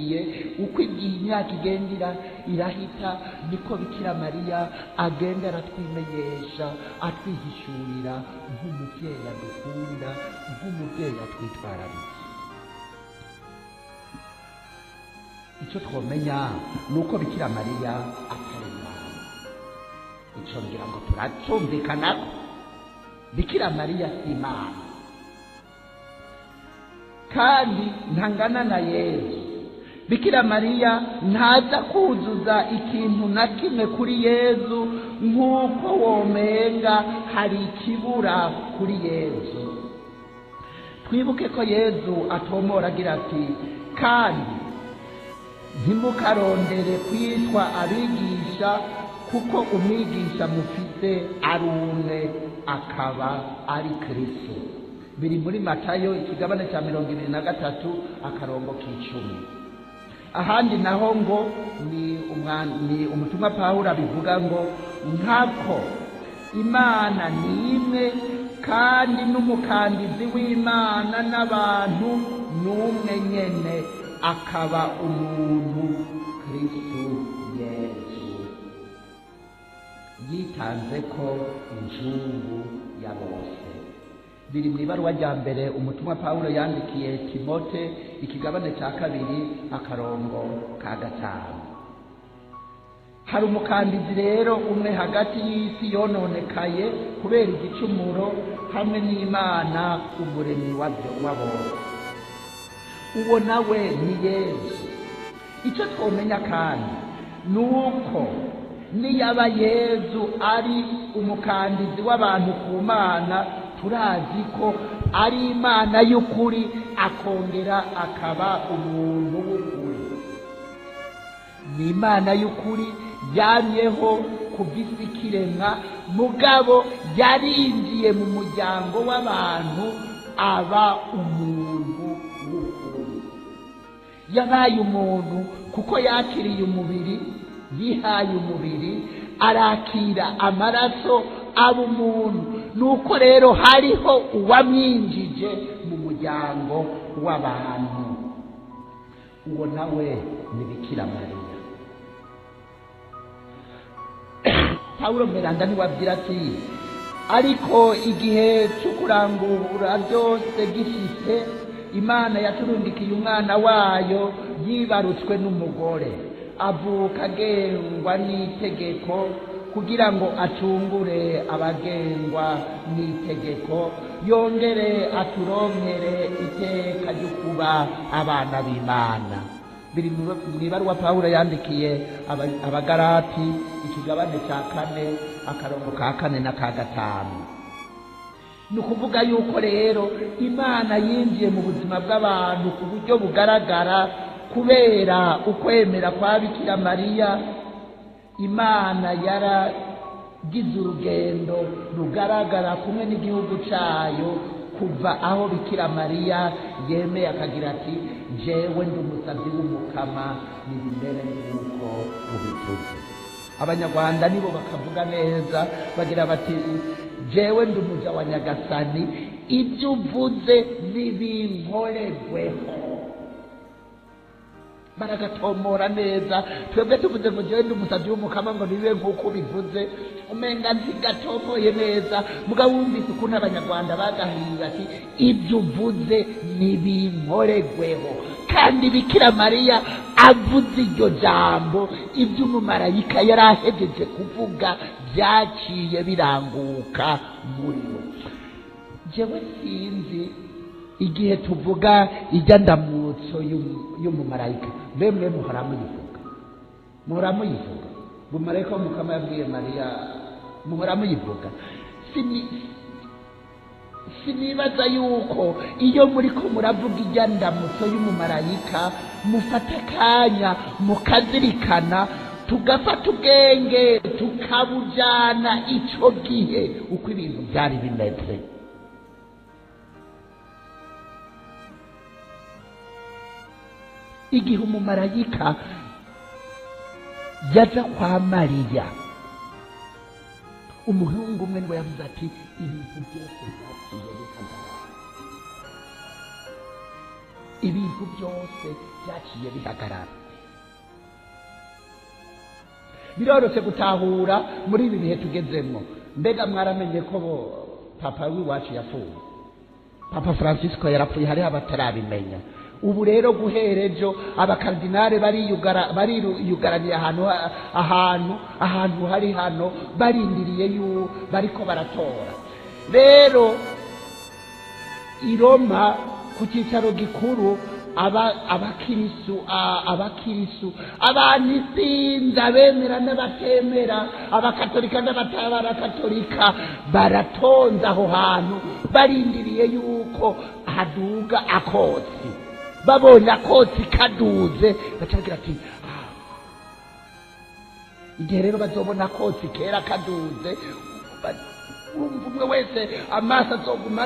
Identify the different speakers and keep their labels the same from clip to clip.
Speaker 1: Ndababwiye, uko igihe imyaka igenda irahita, niko Bikira Mariya agenda aratwimenyesha, atwihishurira nk'umubyeyi adukunda, nk'umubyeyi atwitwararitse. Icyo twomenya ni uko Bikira Mariya atari Imana. Icyo ngira ngo turacumvikanako, Bikira Mariya si Imana kandi ntangana na Yezu. Bikira Mariya ntaza kuzuza ikintu na kimwe kuri Yezu, nk'uko womenga hari ikibura kuri Yezu. Twibuke ko Yezu atomora agira ati: kandi ntimukarondere kwitwa abigisha, kuko umwigisha mufise ari umwe, akaba ari Kristo. Biri muri Matayo ikigabane cya 23 akarongo k'icumi. Ahandi naho ngo ni umutumwa Pawulo abivuga ngo: nkako Imana ni imwe, kandi n'umukandizi w'Imana n'abantu ni umwe nyene, akaba umuntu Kristo Yesu, yitanze ko injungu ya bose. Biri mu ibaruwa rya mbere umutumwa Pawulo yandikiye Timote ikigabane cya 2 akarongo ka 5. Hari umukandizi rero umwe hagati y'isi yononekaye kubera igicumuro, hamwe n'Imana umuremyi wa bose. Uwo nawe ni Yesu. Icyo twomenya kandi ni uko niyaba Yezu ari umukandizi w'abantu ku Mana, turazi ko ari Imana y'ukuri, akongera akaba umuntu w'ukuri. Ni Imana y'ukuri yamyeho kuva isi ikiremwa, mugabo yarinjiye mu muryango w'abantu aba umuntu w'ukuri. Yabaye umuntu kuko yakiriye umubiri, yihaye umubiri, arakira amaraso, aba umuntu. Nuko rero hariho uwamwinjije mu muryango w'abantu, uwo nawe ni Bikira Mariya. Pawulo Mweranda niwe ati: ariko igihe cyo kurangura byose gishitse, Imana yaturundikiye umwana wayo yibarutswe n'umugore, avuka agengwa n'itegeko, kugira ngo acungure abagengwa n'itegeko, yongere aturonkere iteka ryo kuba abana b'Imana. Biri mu ibaruwa Pawulo yandikiye Abagalati ikigabane cya 4 akarongo ka 4 na ka 5. Ni ukuvuga yuko rero Imana yinjiye mu buzima bw'abantu ku buryo bugaragara kubera ukwemera kwa Bikira Mariya. Imana yaragize urugendo rugaragara kumwe n'igihugu cyayo, kuva aho Bikira Mariya yemeye akagira ati: jewe ndi umusabyi w'Umukama, nibimere nk'uko ubivuze. Abanyarwanda nibo bakavuga neza, bagira bati: jewe ndi umuja wa Nyagasani, ibyo uvuze nibinkorerweho. Baragatomora neza. Twebwe tuvuze ngo jewe ndi umusabyi w'Umukama ngo nibe nk'uko ubivuze, umenga ntigatomoye neza. Mugabo wumvise ukuntu Abanyarwanda bagahiye ati: ibyo uvuze nibinkorerweho. Kandi Bikira Mariya avuze iryo jambo, ibyo umumarayika yari ahejeje kuvuga byaciye biranguka muri we. Jewe sinzi igihe tuvuga ijya ndamutso y'umumarayika, bemwe muhora muyivuga, muhora muyivuga. Umumarayika w'Umukama yabwiye Mariya, muhora muyivuga. Sinibaza yuko iyo muriko muravuga ijya ndamutso y'umumarayika mufata akanya mukazirikana, tugafata ubwenge tukabujana ico gihe uko ibintu byari bimeze. Igihe umumarayika yaja kwa Mariya, umuhungu umwe niwe yavuze ati: ibintu byose byaciye bihagarara. Ibintu byose byaciye bihagarara. Biroroshe gutahura muri ibi bihe tugezemo. Mbega mwaramenye ko papa w'iwacu yapfuye? Papa Francisco yarapfuye, hariho abatarabimenya. Ubu rero guhera ejo abakardinale bariyugaraniye ahantu hari hano, barindiriye yu bariko baratora. Rero i Roma ku cyicaro gikuru abakirisu abantu isinzi, abemera n'abatemera, abakatolika n'abatabarakatolika baratonze aho hantu barindiriye yuko haduga akotsi. Babonye akotsi kaduze baca bagira ati igihe rero bazobona akotsi kera kaduze, urumva umwe wese amaso azoguma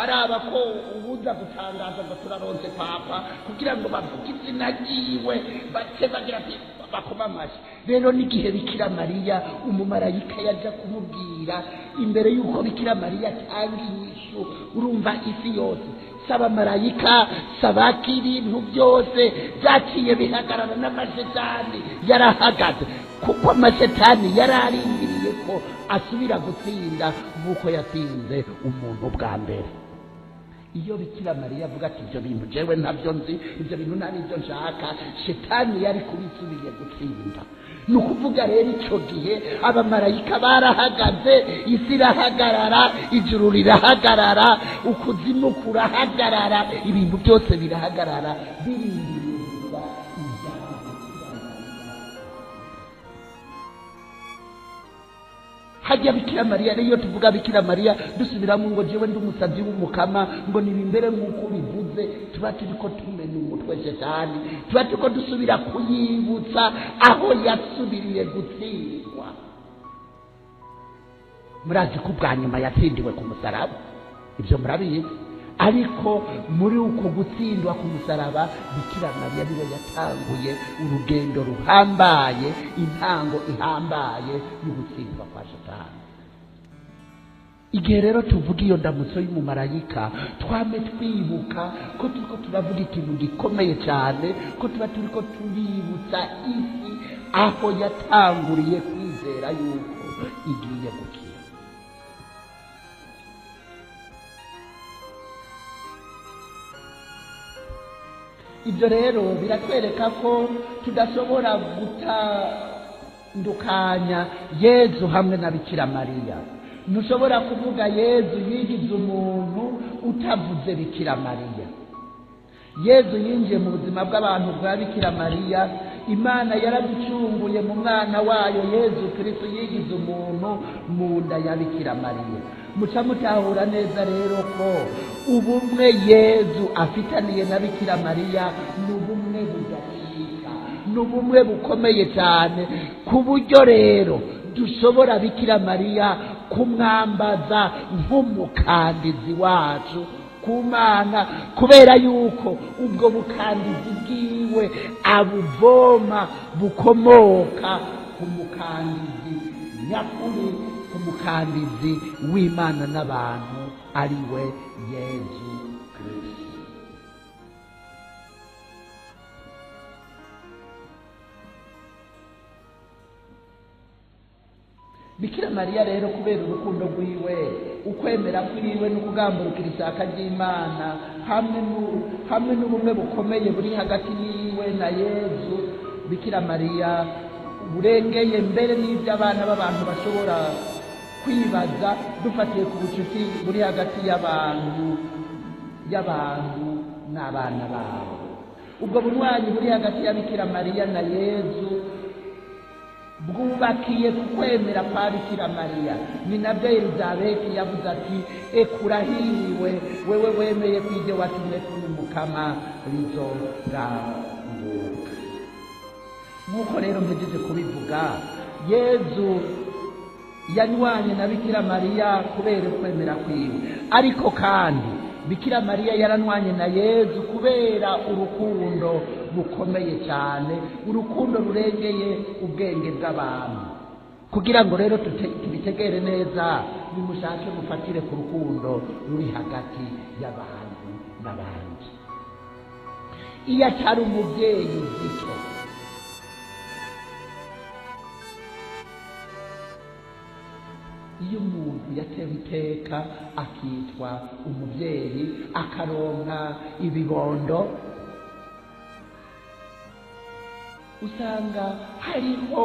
Speaker 1: araba ko ubuza gutangaza ngo turaronse papa, kugira ngo bavuge izina ryiwe, bace bagira ati bakoma amashyi. Rero n'igihe Bikira Mariya umumarayika yaja kumubwira, imbere y'uko Bikira Mariya atanga inyishu, urumva isi yose saba marayika sabaki ibintu byose byaciye bihagarara, n'amashetani yarahagaze, kuko amashetani yararindiriye ko asubira gutsinda nk'uko yatsinze umuntu bwa mbere. Iyo Bikira Mariya avuga ati ibyo bintu jewe ntabyo nzi, ibyo bintu nta n'ibyo nshaka, shetani yari kubisubiye gutsinda. Ni ukuvuga rero icyo gihe abamarayika barahagaze, isi irahagarara, ijuru rirahagarara, ukuzimu kurahagarara, ibintu byose birahagarara, birindiriye gusa ijambo. Hajya Bikira Mariya. Rero tuvuga Bikira Mariya dusubiramo ngo jewe ndi umusazi w'umukama, ngo nibimbere nk'uko bivuze, tuba turiko tumena umutwe shetani, tuba turiko dusubira kuyibutsa aho yasubiriye gutsindwa. Murazi ko ubwa nyuma yatsindiwe ku musaraba, ibyo murabizi. Ariko muri uko gutsindwa ku musaraba, Bikira Mariya niwe yatanguye urugendo ruhambaye, intango ihambaye y'ugutsindwa kwa shetani. Igihe rero tuvuga iyo ndamutso y'umumarayika, twame twibuka ko turiko turavuga ikintu gikomeye cyane, ko tuba turiko tuributsa isi aho yatanguriye kwizera yuko igiye gukira. Ibyo rero biratwereka ko tudashobora gutandukanya Yezu hamwe na Bikira Mariya. Ntushobora kuvuga Yezu yigize umuntu utavuze Bikira Mariya. Yezu yinjiye mu buzima bw'abantu bwa Bikira Mariya. Imana yaraducunguye mu mwana wayo Yezu Kristo yigize umuntu mu nda ya Bikira Mariya. Muca mutahura neza rero ko ubumwe Yezu afitaniye na Bikira Mariya ni ubumwe budacika, ni ubumwe bukomeye cyane, ku buryo rero dushobora Bikira Mariya kumwambaza nk'umukandizi wacu ku Mana, kubera yuko ubwo bukandizi bwiwe abuvoma bukomoka ku mukandizi nyakuri, ku mukandizi w'Imana n'abantu ari we Yezu Kristo. Bikira Mariya rero kubera urukundo rwiwe, ukwemera kwiwe no kugamburukira ishyaka ry'Imana, hamwe n'ubumwe bukomeye buri hagati yiwe na Yezu, Bikira Mariya burengeye mbere n'ibyo abana b'abantu bashobora kwibaza, dufatiye ku bucuti buri hagati y'abantu n'abana babo. Ubwo bunywanyi buri hagati ya Bikira Mariya na Yezu bwubakiye ku kwemera kwa Bikira Mariya. Ni nabyo Elizabeti yavuze ati ekurahiriwe wewe wemeye ko ibyo watumwe n'Umukama bizoranguka. Nk'uko rero mpejeje kubivuga, Yezu yanywanye na Bikira Mariya kubera ukwemera kwiwe, ariko kandi Bikira Mariya yaranwanye na Yezu kubera urukundo rukomeye cyane, urukundo rurengeye ubwenge bw'abantu. Kugira ngo rero tubitegere neza, nimushake mufatire ku rukundo ruri hagati y'abantu n'abandi. Iyo atari umubyeyi gito, iyo umuntu yatewe iteka akitwa umubyeyi akaronka ibibondo, usanga hariho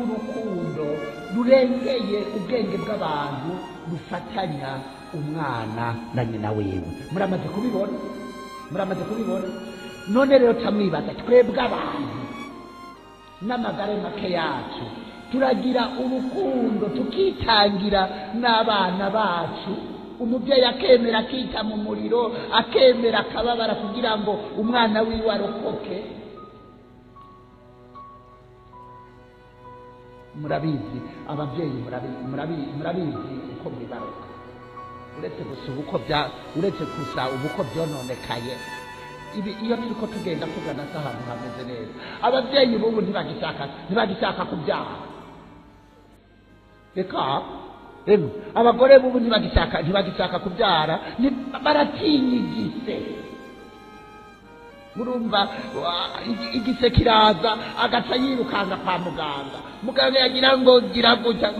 Speaker 1: urukundo rurengeye ubwenge bw'abantu rufatanya umwana na nyina wiwe. Muramaze kubibona? Muramaze kubibona? None rero tamwibaza, twebwe abantu n'amagare make yacu turagira urukundo tukitangira n'abana bacu. Umubyeyi akemera akita mu muriro, akemera akababara kugira ngo umwana wiwe arokoke. Murabizi ababyeyi, murabizi uko mwibaruka. Uretse gusa ubuko bya uretse gusa ubuko byononekaye, ibi iyo turiko tugenda tugana ahantu hameze neza. Ababyeyi bubu ntibagishaka kubyara. Reka abagore bubu ntibagishaka kubyara, baratinyigise. Murumva igise kiraza agaca yirukanga kwa muganga, muganga yagira ngo gira gutya,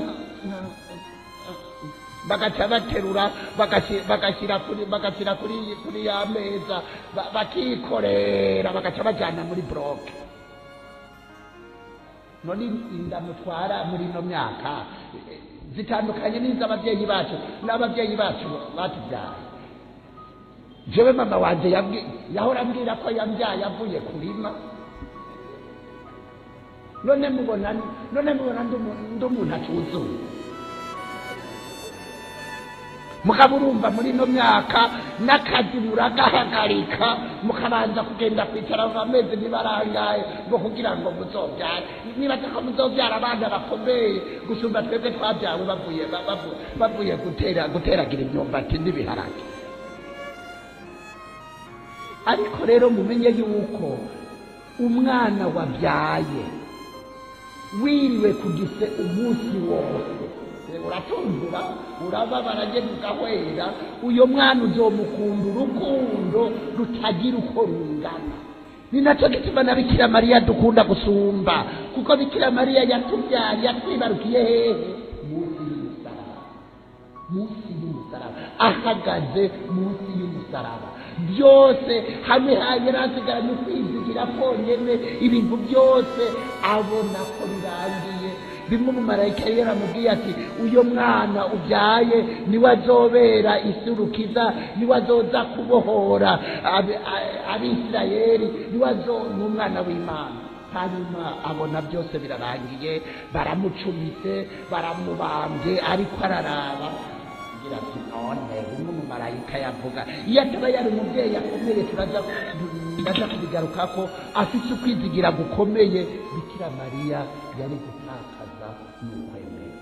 Speaker 1: bagaca baterura bagashyira kuri ya meza, bakikorera bagaca bajyana muri bloke. None inda mutwara muri ino myaka zitandukanye n'iz'ababyeyi bacu, n'ababyeyi bacu batubyaye. Jewe mama wanje yahora ambwira ko yambyaye avuye kurima. None mubona ndi umuntu atuzuye. Mugabo urumva muri ino myaka n'akazi muragahagarika, mukabanza kugenda kwicara amezi ntibarangaye ngo kugira ngo muzobyare. Nibaza ko muzobyara abana bakomeye gusumba twebwe twabyawe bavuye guteragira imyumbati n'ibiharage. Ariko rero mumenye yuko umwana wabyaye wiriwe kugise umunsi wose, uratundura urababara agenda ugahwera, uyo mwana uzomukunda urukundo rutagira uko rungana. Ni nacyo gituma na Bikira Mariya dukunda gusumba, kuko Bikira Mariya yatubyaye yatwibarukiye hehe? Munsi y'umusaraba, munsi y'umusaraba, ahagaze munsi y'umusaraba. Byose hamwe yari asigaranye ukwizigira konyene, ibintu byose abona ko birangiye. Bimwe mu marayika yari yaramubwiye ati uyo mwana ubyaye niwe azobera isi urukiza, niwe azoza kubohora Abisirayeli, niwe n'umwana w'Imana. Hanyuma abona byose birarangiye, baramucumise, baramubambye, ariko araraba agira ati none umwe mu marayika yavuga, iyo ataba yari umubyeyi akomeye, turaza kubigarukako, afite ukwizigira gukomeye, Bikira Mariya yari gutakaza n'ukwemera.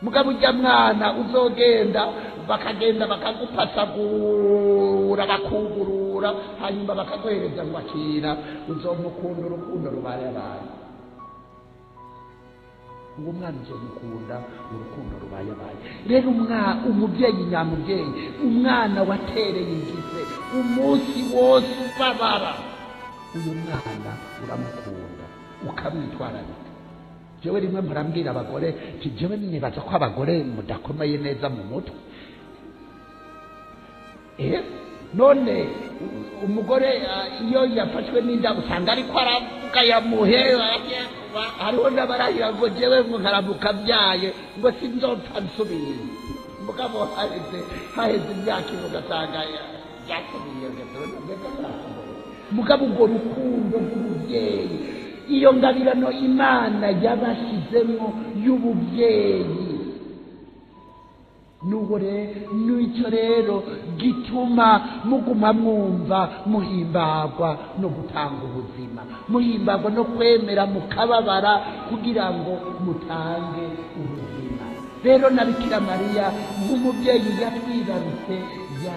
Speaker 1: Mugabo ujya mwana uzogenda bakagenda bakagupasagura bakugurura, hanyuma bakaguhereza ngo akira, uzomukunda urukundo rubaye abantu. Uwo mwana uzomukunda urukundo rubaye abaye. Rero umubyeyi nyamubyeyi, umwana watereye igize umunsi wose ubabara, uyu mwana uramukunda ukamwitwararika. Jewe rimwe murambwira abagore, jewe nibaza ko abagore mudakomeye neza mu mutwe. None umugore iyo yafashwe n'inda usanga ariko aravuga yamuhe, hariho n'abarahira ngo jewe ngo nkaramuka byaye ngo sinzopfa nsubiye. Mugabo haheze imyaka ibiri ugasanga byasubiye. Mugabo urwo rukundo rw'umubyeyi, iyo ngabirano Imana yabashizemo y'ububyeyi, nuwo n'icyo rero gituma muguma mwumva muhimbagwa no gutanga ubuzima, muhimbagwa no kwemera mukababara kugira ngo mutange ubuzima. Rero na Bikira Mariya nk'umubyeyi yatwibarutse ya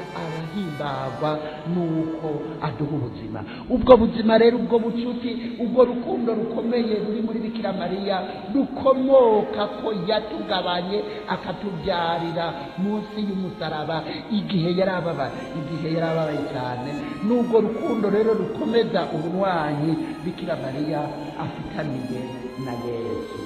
Speaker 1: Ahimbagwa nuko aduha ubuzima. Ubwo buzima rero, ubwo bucuti, ubwo rukundo rukomeye ruri muri Bikira Mariya, rukomoka ko yatugabanye akatubyarira munsi y'umusaraba igihe yarababaye, igihe yarababaye cyane. N'ubwo rukundo rero rukomeza ubunywanyi Bikira Mariya afitaniye na Yesu.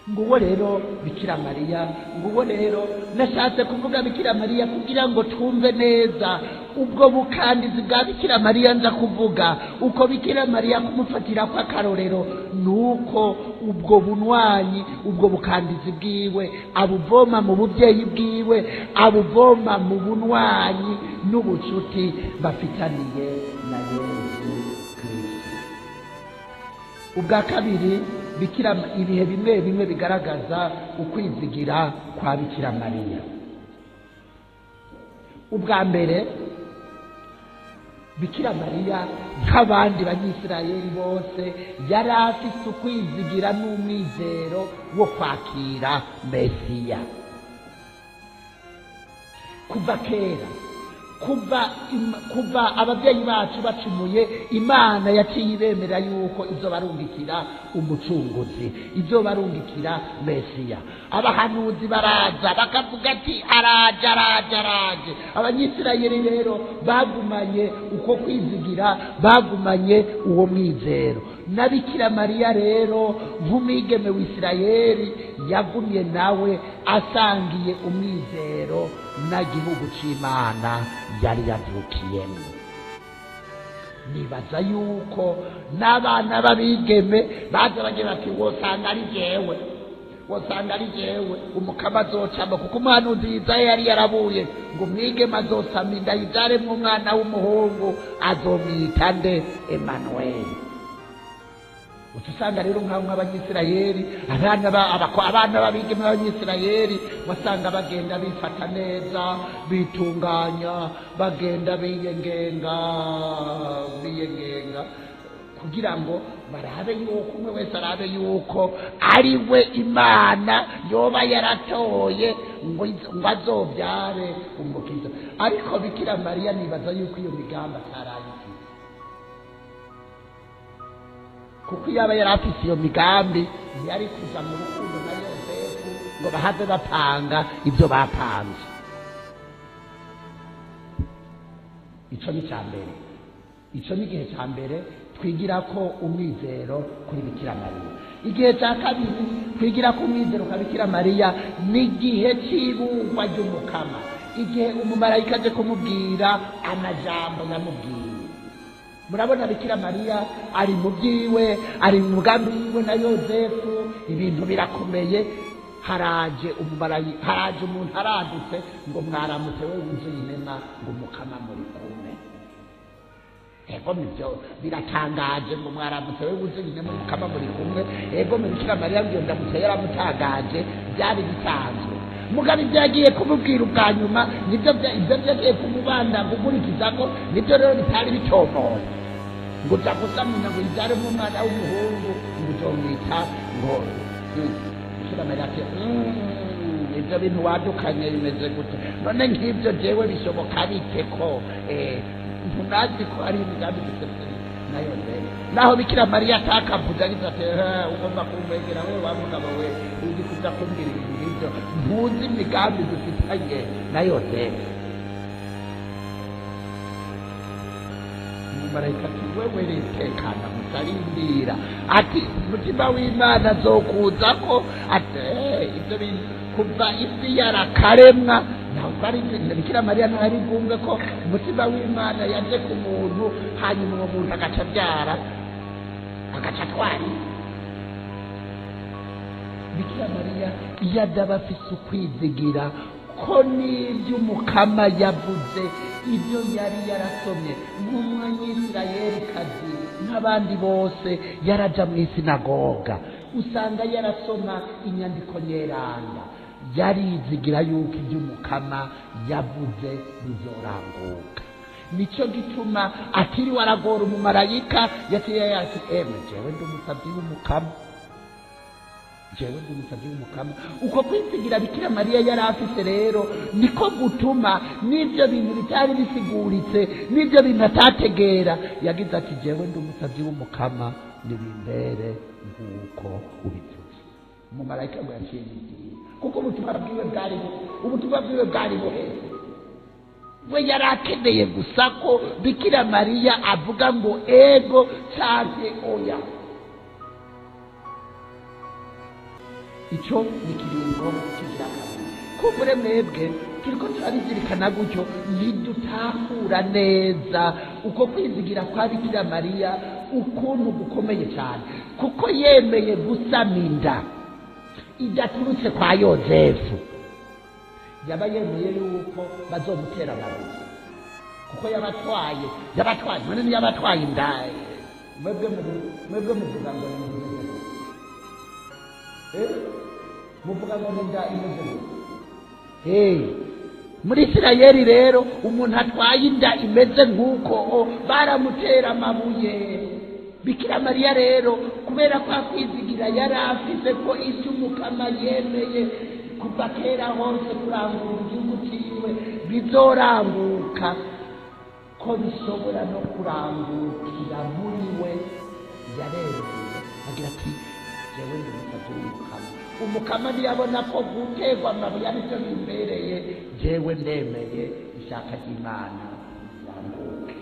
Speaker 1: Nguwo rero Bikira Mariya, nguwo rero nashatse kuvuga Bikira Mariya kugira ngo twumve neza ubwo bukandizi bwa Bikira Mariya. Nza kuvuga uko Bikira Mariya kumufatira kw'akarorero, nuko ubwo bunwanyi, ubwo bukandizi bwiwe abuvoma mu bubyeyi bwiwe, abuvoma mu bunwanyi n'ubucuti bafitaniye na Yesu Kristo. Ubwa kabiri, Bikira ibihe bimwe bimwe bigaragaza ukwizigira kwa Bikira Mariya. Ubwa mbere, Bikira Mariya nk'abandi Banyisirayeli bose yari afise ukwizigira n'umwizero wo kwakira Mesiya. Kuva kera, kuva ababyeyi bacu bacumuye, Imana yaciye ibemera yuko izo barungikira umucunguzi, izo barungikira Mesiya. Abahanuzi baraza bakavuga ati araje, araje, araje. Abanyisirayeli rero bagumanye uko kwizigira, bagumanye uwo mwizero. Na Bikira Mariya rero nk'umwigeme w'Isirayeli yagumye nawe asangiye umwizero na gihugu c'Imana yari yavukiyemo. Nibaza yuko n'abana b'abigeme baza bagira bati wosanga ari jewe, wosanga ari jewe umukama azocamo, kuko umuhanuzi Yesaya yari yarabuye ngo umwigeme azosama inda yibyaremwo umwana w'umuhungu, azomwita nde? Emanuweli. Usanga rero nk'aho nk'Abanyisirayeli, abana b'abigeme b'Abanyisirayeli wasanga bagenda bifata neza, bitunganya, bagenda biyengenga, biyengenga kugira ngo barabe yuko umwe wese arabe yuko ari we Imana yoba yaratoye ngo azobyare umukiza. Ariko Bikira Mariya nibaza yuko iyo migambi atarayifite, kuko yaba yari afise iyo migambi ntiyari kuja mu rukundo na Yosefu ngo bahave bapanga ibyo bapanze. Ico ni ca mbere, ico ni igihe ca mbere twigira ko umwizero kuri Bikira Mariya. Igihe cya kabiri twigira ko umwizero kwa Bikira Mariya ni igihe c'ibungwa ry'umukama, igihe umumarayika aje kumubwira amajambo yamubwiye. Murabona Bikira Mariya ari mu byiwe, ari mu mugambi wiwe na Yosefu, ibintu birakomeye. Haraje umumarayika, haraje umuntu aradutse ngo mwaramutse we wuzuye inema, ngo umukama muri kumwe. Ego nibyo biratangaje, ngo mwaramutse we wuzuye inema, umukama muri kumwe. Ego Bikira Mariya ngo ndamutse yaramutangaje, byari bisanzwe. Mugabe ibyo yagiye kumubwira ubwa nyuma nibyo ibyo yagiye kumubanda gukurikizako, nibyo rero bitari bitomoye. Ngo uza gusamina ngo ubyaremo umwana w'umuhungu, ngo uzomwita ngo Bikira Mariya ati ibyo bintu wadukanye bimeze gute? None nk'ibyo jewe bishoboka bite ko ntunazi ko ari imigambi dufite na Yosefu? Naho Bikira Mariya atakavuze, agize ati ugomba kumwegera we wa mugabo we, uzi kuza kumbwira ibintu nk'ibyo, ntuzi imigambi dufitanye na Yosefu. Umumarayika ati wewe ritekana gusa, rindira, ati umutima w'Imana azokuza ko ati ibyo bintu kuva isi yarakaremwa. Ntabwo ari Bikira Mariya ntari bwumve ko umutima w'Imana yaje ku muntu, hanyuma uwo muntu agaca abyara, agaca atwara. Bikira Mariya iyo adaba afise ukwizigira ko n'ibyo umukama yavuze, ibyo yari yarasomye nk'umwanyisirayelikazi nk'abandi bose, yaraja mu isinagoga usanga yarasoma inyandiko nyeranda, yarizigira yuko ibyo umukama yavuze bizoranguka. Nico gituma atiriwe aragora umumarayika, yaciye ati emwe jewe ndi umusavyi w'umukama. Jewe ndi umusavyi w'umukama. Uko kwizigira Bikira Mariya yari afise rero niko gutuma n'ivyo bintu bitari bisiguritse, n'ivyo bintu atategera, yagize ati jewe ndi umusavyi w'umukama, nibimbere nk'uko ubivuze. Umumarayika ngo yaciye yigira, kuko ubutumwa bwiwe bwari buheze. We yari akeneye gusa ko Bikira Mariya avuga ngo ego canke oya. Ico ni kiringo kigira kabiri. Kumbure mwebwe turiko turabizirikana gutyo, ntidutahura neza uko kwizigira kwa Bikira Mariya ukuntu gukomeye cyane, kuko yemeye gusama inda idaturutse kwa Yozefu. Yaba yemeye yuko bazomutera amabuye, kuko yabatwaye none ntiyabatwaye inda. Mwebwe muvuga ngo muvuga ngo inda imeze gute? Muri Isirayeli rero umuntu atwaye inda imeze nk'uko baramutera amabuye. Bikira Mariya rero kubera kwa kwizigira yari afise ko icyo umukama yemeye kuva kera hose kurangura igihugu ciwe bizoranguka, ko bishobora no kurangukira muri we, yaremeye agira ati jewe ndi umusavyi w'umukama. Umukama ntiyabona ko guterwa amabuye arivyo bimbereye, jewe ndemeye ishaka ry'Imana riranguke.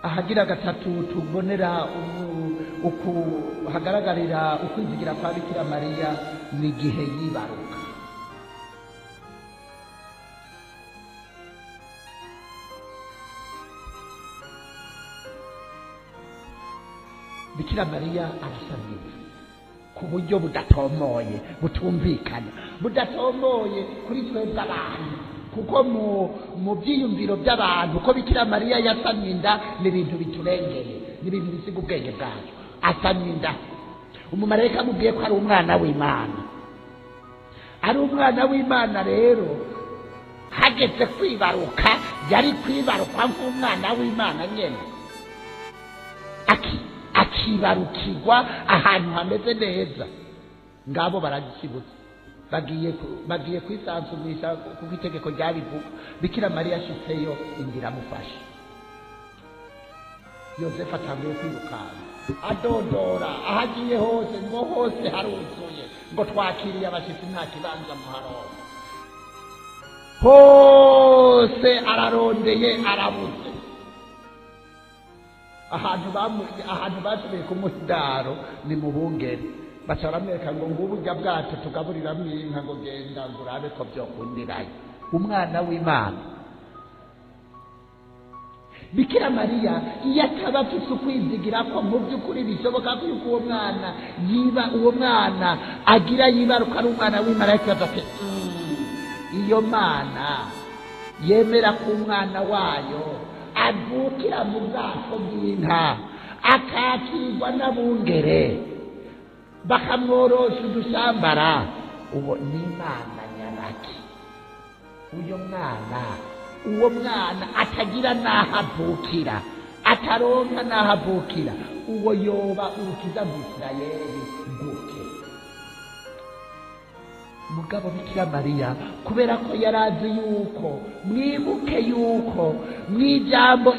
Speaker 1: Ahagira gatatu tubonera uku hagaragarira ukwizigira kwa Bikira Mariya ni igihe yibaruka. Bikira Mariya arasamira ku buryo budatomoye, butumvikana, budatomoye kuri twebwe abantu, kuko mu byiyumviro by'abantu ko Bikira Mariya yasamye inda ni ibintu biturengeye, ni ibintu bisiga ubwenge bwacu. Asamye inda, umumarayika amubwiye ko ari umwana w'Imana. Ari umwana w'Imana rero hageze kwibaruka, yari kwibaruka nk'umwana w'Imana nyene, akibarukirwa ahantu hameze neza. Ngabo baragishibutse, bagiye kwisanzumisha kuko itegeko ryabivuga. Bikira Mariya ashitseyo ingira amufashe. Yozefu atanguye kwirukanka adodora aho agiye hose, ngo hose haruzuye, ngo twakiriye abashitsi nta kibanza muharonka. Hose ararondeye arabuze. Ahantu bashoboye kumuha indaro ni mu bungeri. Baca baramwereka ngo ngubu burya bwato tugaburiramwo inka, ngo genda ngo urabe ko vyokundirayo. Umwana w'Imana Bikira Mariya iyo ataba afise ukwizigira ko mu by'ukuri bishoboka ko yuko uwo mwana yiba, uwo mwana agira yibaruka ari umwana w'Imana, ariko ati iyo Mana yemera ko umwana wayo avukira mu bwato bw'inka, akakirwa n'abungere bakamworosha udushambara, uwo ni Imana nyabaki. Uyo mwana, uwo mwana atagira n'aho avukira, ataronka n'aho avukira, uwo yoba urukiza rw'Isirayeli gute? Mugabo Bikira Mariya kubera ko yarazi yuko, mwibuke yuko mw'ijambo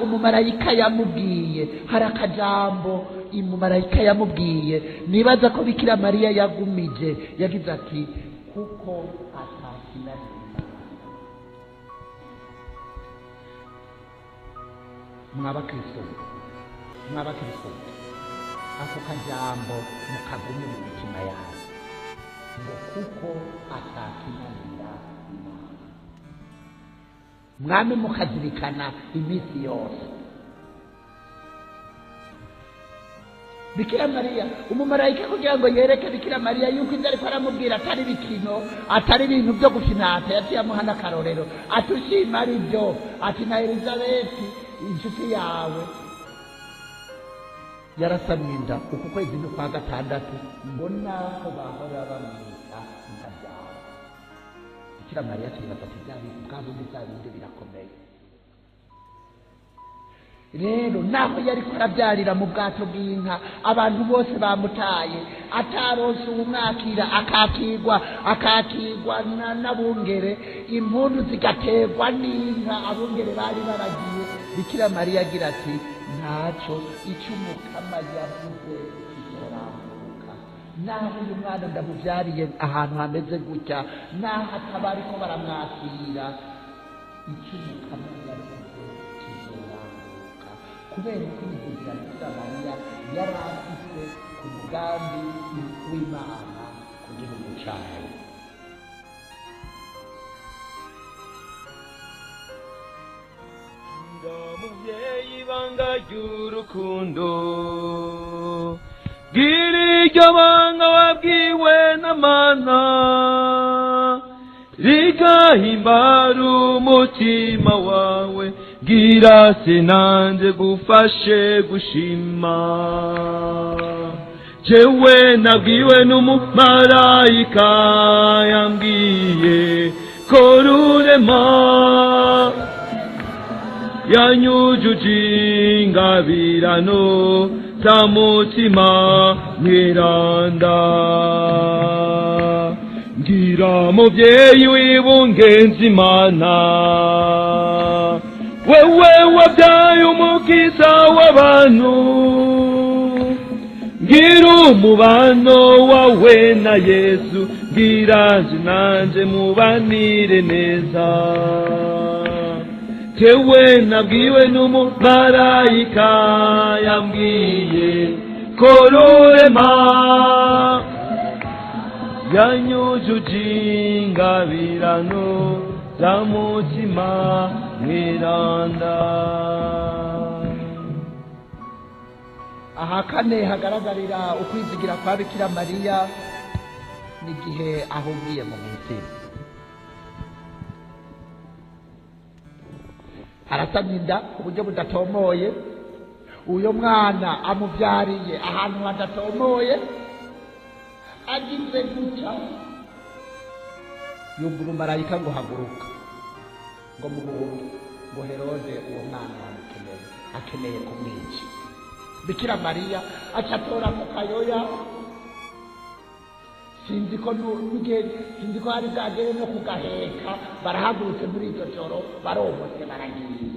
Speaker 1: umumarayika yamubwiye, hari akajambo umumarayika yamubwiye nibaza ko Bikira Mariya yagumije, yagize ati kuko atakinanira. Mwabakristo, ako kajambo mukagume mu mitima yawe, ngo kuko atakinanira Imana. Mwame mukazirikana iminsi yose. Bikira Mariya, umumarayika kugira ngo yereke Bikira Mariya yuko ivyo ariko aramubwira atari bikino, atari ibintu vyo gufinata, yaciye amuha n'akarorero, ati ushima ari vyo, ati na Elizabeti inshuti yawe yarasamye inda uku kwezi ni kwa gatandatu, ngo naho bahora bamwita ntabyara. Bikira Mariya akibaza ati bya bintu bwa bundi bya bindi birakomeye. Rero naho yari kurabyarira mu bwato bw'inka, abantu bose bamutaye, ataronse uwumwakira, akakirwa n'abungere, impundu zigaterwa n'inka, abungere bari baragiye. Bikira Mariya agira ati ntaco, icyo Umukama yavuze kizoranguka. Naho uyu mwana ndamubyariye ahantu hameze gutya, naho ataba ariko baramwakira, icyo Umukama yavuze kizoranguka. Kubera kwizigira Bikira Mariya yari afise ku mugambi w'Imana ku gihugu cayo.
Speaker 2: Muvyeyi banga ry'urukundo, gira iryo banga wabwiwe n'Imana, rigahimbara umutima wawe, gira se nanje gufashe gushima. Jewe nabwiwe n'umumarayika, yambwiye ko Rurema yanyujuje ingabirano za mutima mweranda. Ngira muvyeyi w'ibungenzi Imana, wewe wabyaye umukiza w'abantu, ngira umubano wawe na Yesu, ngira nje nanje mubanire neza. Jewe nabwiwe n'umumarayika, yambwiye ko Rurema yanyujuje ingabirano za mutima mweranda.
Speaker 1: Aha kane hagaragarira ukwizigira kwa Bikira Mariya n'igihe ahungiye mu Misiri. Arasamye inda ku buryo budatomoye, uyo mwana amubyariye ahantu hadatomoye, agize gutya yumva umumarayika ngo haguruka, ngo muhunge, ngo Herode uwo mwana aramukeneye, akeneye kumwica. Bikira Mariya aca atora mu kayoya, sinzi ko sinzi ko hari bwagere no kugaheka, barahagurutse muri iryo joro, baromotse baragiye.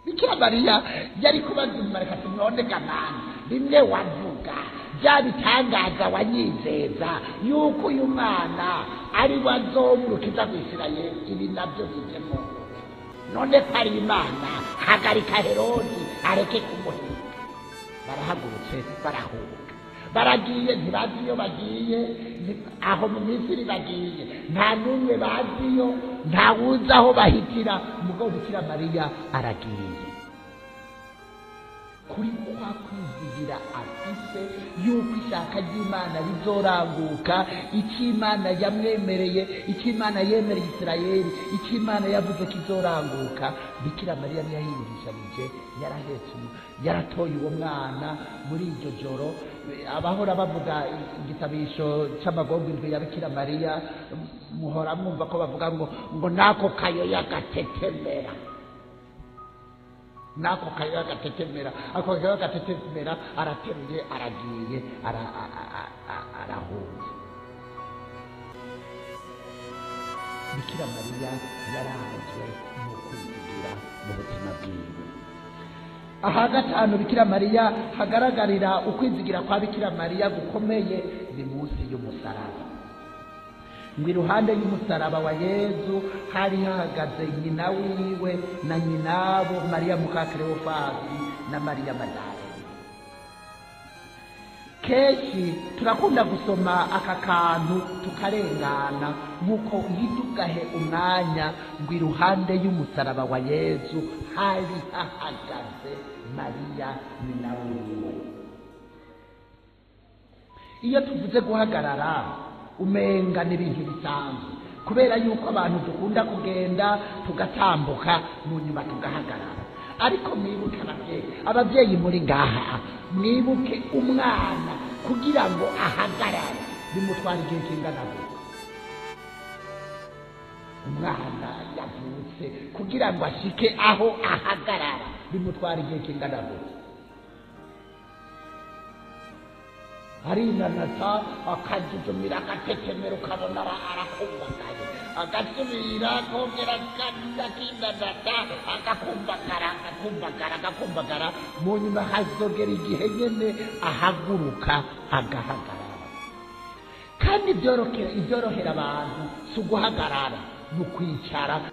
Speaker 1: Bikira Mariya yari kubaza umumarayika ati none gamana, bimwe wavuga bya bitangaza wanyizeza yuko uyu mwana ari we azomurukiza kw'Isirayeli, ibi nabyo bijemo. None ko ari Imana, hagarika Herodi areke kumuhiga. Barahagurutse barahunga, baragiye, ntibazi iyo bagiye, aho mu Misiri bagiye nta n'umwe baziyo, nta wuzi aho bahitira. Mugabo Bikira Mariya aragiye kuri kwa kwizigira afise yuko ishaka ry'Imana rizoranguka, icyo Imana yamwemereye, icyo Imana yemereye Isirayeli, icyo Imana yavuze kizoranguka. Bikira Mariya ntiyahingishanije, yarahetse, yaratoye uwo mwana muri iryo joro. Abahora bavuga igisabisho c'amagorwa indwi ya Bikira Mariya, muhora mwumva ko bavuga ngo nako kayoya gatetemera, nako kayoya gatetemera, ako kayoya gatetemera. Arateruye aragiye, arahunze. Bikira Mariya yaranzwe no kwizigira mu buzima bwiwe. Aha gatanu Bikira Mariya hagaragarira ukwizigira kwa Bikira Mariya gukomeye ni munsi y'umusaraba. Ngo iruhande y'umusaraba wa Yezu hari hahagaze nyina wiwe na nyinabo Mariya muka Kleofasi na Mariya Madalena. Kenshi turakunda gusoma aka kantu tukarengana, nkuko ntidugahe umwanya ngo iruhande y'umusaraba wa Yezu hari hahagaze Mariya nyina wiwe. Iyo tuvuze guhagarara umenga n'ibintu bisanzwe, kubera yuko abantu dukunda kugenda tugatambuka mu nyuma tugahagarara. Ariko mwibuke ababyeyi muri ngaha, mwibuke umwana kugira ngo ahagarare bimutwara igihe kingana gute. Umwana yavutse, kugira ngo ashike aho ahagarara bimutwara igihe kingana gute? Arinanata, akajujumira, agatetemera, ukabona arakumbagaye, agasubira akongera akinanata, agakumbagara, agakumbagara, agakumbagara. Mu nyuma hazogera igihe nyene ahaguruka agahagarara. Kandi ibyorohera abantu si uguhagarara, ni ukwicara.